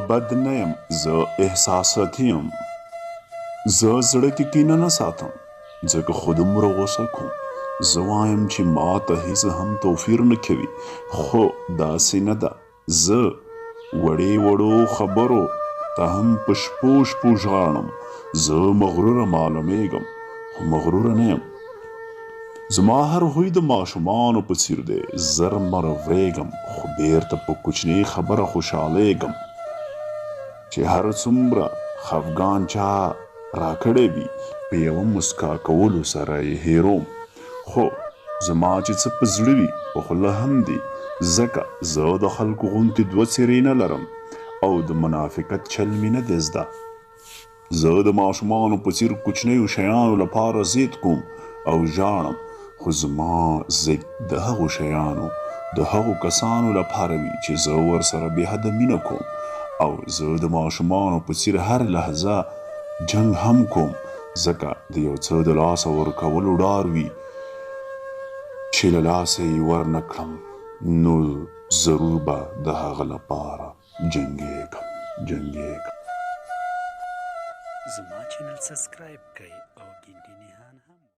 بد نه یم، زه احساساتي یم. زه زړه کې کینه نه ساتم، ځکه خو دومره غوسه کوم. زه وایم چې ما ته هیڅ هم توفیر نه کوي، خو داسې نه ده. زه وړې وړو خبرو ته هم په شپو شپو ژاړم. زه مغروره معلومېږم، خو مغروره نه یم. زما هر خوی د ماشومانو په څیر دی، زر مرورېږم، خو بېرته په کوچنۍ خبره خوشحالېږم. چې هر څومره خفګان چا راکړی وي، په یوه مسکا کولو سره یې هېروم. خو زما چې څه په زړه وي، په خوله هم دي، ځکه زه د خلکو غوندې دوه څېرې نه لرم او د منافقت چل مې نه دی زده. زه د ماشومانو په څیر کوچنیو شیانو لپاره ضد کوم او ژاړم، خو زما ضد د هغو شیانو د هغو کسانو لپاره وي چې زه ورسره بې حده مینه کوم، او زه د ماشومانو په څیر هر لحظه جنګ هم کوم، ځکه د یو څه د لاسه ورکولو ډار وي چې له لاسه یې ورنه کړم، نو ضرور به د هغه لپاره جنګېږم جنګېږم. زما چینل سبسکرایب کړئ او ګنټینې